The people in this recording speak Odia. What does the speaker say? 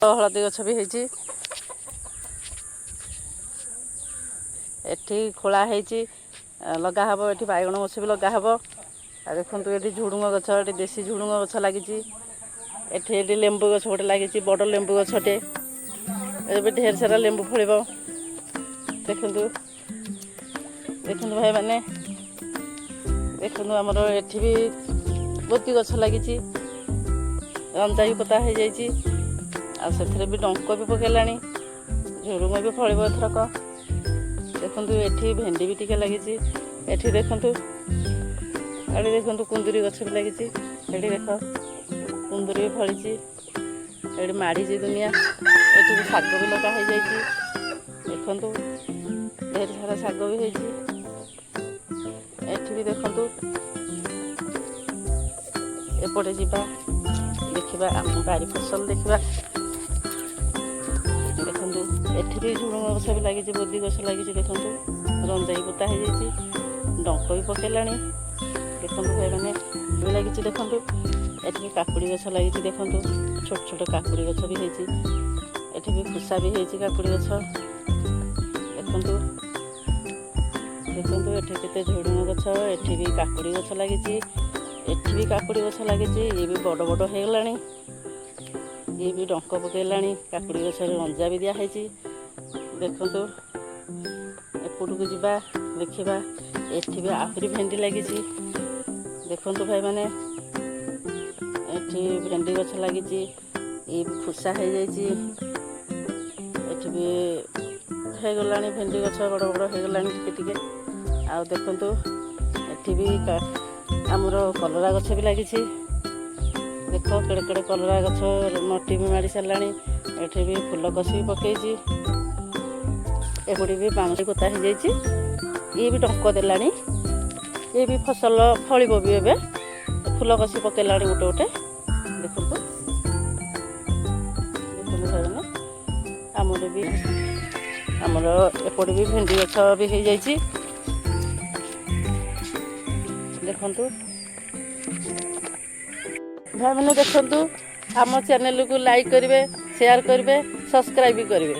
ହଳଦୀ ଗଛ ବି ହେଇଛି। ଏଠି ଖୋଳା ହେଇଛି, ଲଗା ହେବ। ଏଠି ବାଇଗଣ ଗଛ ବି ଲଗା ହେବ। ଆଉ ଦେଖନ୍ତୁ, ଏଠି ଝୁଡ଼ୁଙ୍ଗ ଗଛ, ଏଠି ଦେଶୀ ଝୁଡ଼ୁଙ୍ଗ ଗଛ ଲାଗିଛି। ଏଠି ଲେମ୍ବୁ ଗଛ ଗୋଟେ ଲାଗିଛି, ବଡ଼ ଲେମ୍ବୁ ଗଛଟେ। ଏବେ ଢେର ସାରା ଲେମ୍ବୁ ଫଳିବ। ଦେଖନ୍ତୁ, ଦେଖନ୍ତୁ ଭାଇମାନେ, ଦେଖନ୍ତୁ। ଆମର ଏଠି ବି ବୋତି ଗଛ ଲାଗିଛି, ରଞ୍ଜା ବି ପୋତା ହେଇଯାଇଛି ଆଉ ସେଥିରେ ବି ଡଙ୍କ ବି ପକେଇଲାଣି, ଝୁଡ଼ୁଙ୍ଗ ବି ଫଳିବ ଏଥରକ। ଦେଖନ୍ତୁ, ଏଠି ଭେଣ୍ଡି ବି ଟିକେ ଲାଗିଛି। ଏଠି ଦେଖନ୍ତୁ, ଏଠି ଦେଖନ୍ତୁ, କୁନ୍ଦୁରି ଗଛ ବି ଲାଗିଛି। ଏଠି ଦେଖ, କୁନ୍ଦୁରି ବି ଫଳିଛି। ଏଠି ମାଡ଼ିଛି ଦୁନିଆ। ଏଠି ବି ଶାଗ ବି ଲଗା ହେଇଯାଇଛି। ଦେଖନ୍ତୁ, ଢେର ସାରା ଶାଗ ବି ହେଇଛି। ଏଠି ବି ଦେଖନ୍ତୁ। ଏପଟେ ଯିବା, ଦେଖିବା ଆମ ବାରି ଫସଲ ଦେଖିବା। ଦେଖନ୍ତୁ, ଏଠି ବି ଝୁଡ଼ୁଙ୍ଗ ଗଛ ବି ଲାଗିଛି, ବୋଦି ଗଛ ଲାଗିଛି। ଦେଖନ୍ତୁ, ରଞ୍ଜାଇ ପୋତା ହେଇଯାଇଛି, ଡଙ୍କ ବି ପକେଇଲାଣି। ଦେଖନ୍ତୁ ଭାଇମାନେ, ବି ଲାଗିଛି। ଦେଖନ୍ତୁ, ଏଠି ବି କାକୁଡ଼ି ଗଛ ଲାଗିଛି। ଦେଖନ୍ତୁ, ଛୋଟ ଛୋଟ କାକୁଡ଼ି ଗଛ ବି ହେଇଛି। ଏଠି ବି ଖୁସା ବି ହେଇଛି କାକୁଡ଼ି ଗଛ। ଦେଖନ୍ତୁ, ଦେଖନ୍ତୁ, ଏଠି କେତେ ଝୁଡ଼ୁଙ୍ଗ ଗଛ। ଏଠି ବି କାକୁଡ଼ି ଗଛ ଲାଗିଛି। ଏଠି ବି କାକୁଡ଼ି ଗଛ ଲାଗିଛି। ଇଏ ବି ବଡ଼ ବଡ଼ ହେଇଗଲାଣି। ଇଏ ବି ଡଙ୍କ ପକେଇଲାଣି। କାକୁଡ଼ି ଗଛରେ ରଞ୍ଜା ବି ଦିଆହେଇଛି। ଦେଖନ୍ତୁ, ଏପଟକୁ ଯିବା, ଦେଖିବା। ଏଠି ବି ଆହୁରି ଭେଣ୍ଡି ଲାଗିଛି। ଦେଖନ୍ତୁ ଭାଇମାନେ, ଏଠି ଭେଣ୍ଡି ଗଛ ଲାଗିଛି। ଇଏ ବି ଖୁସା ହେଇଯାଇଛି। ଏଠି ବି ହେଇଗଲାଣି ଭେଣ୍ଡି ଗଛ, ବଡ଼ ବଡ଼ ହେଇଗଲାଣି ଟିକେ ଟିକେ। ଆଉ ଦେଖନ୍ତୁ, ଏଠି ବି ଆମର କଲରା ଗଛ ବି ଲାଗିଛି। ଦେଖ, କେଡ଼େ କେଡ଼େ କଲରା ଗଛ, ନଟି ବି ମାଡ଼ି ସାରିଲାଣି। ଏଠି ବି ଫୁଲ କଷି ବି ପକେଇଛି। ଏପଟେ ବି ବାଉଁଶ ପୋତା ହେଇଯାଇଛି। ଇଏ ବି ଡଙ୍କ ଦେଲାଣି। ଇଏ ବି ଫସଲ ଫଳିବ ବି ଏବେ। ଫୁଲ କଷି ପକେଇଲାଣି ଗୋଟେ ଗୋଟେ। ଦେଖନ୍ତୁ, ଦେଖନ୍ତୁ ଭାଇମାନେ, ଆମର ଏପଟେ ବି ଭେଣ୍ଡି ଗଛ ବି ହେଇଯାଇଛି। ଦେଖନ୍ତୁ ଭାଇମାନେ, ଦେଖନ୍ତୁ। ଆମ ଚ୍ୟାନେଲକୁ ଲାଇକ୍ କରିବେ, ସେୟାର କରିବେ, ସବସ୍କ୍ରାଇବ୍ ବି କରିବେ।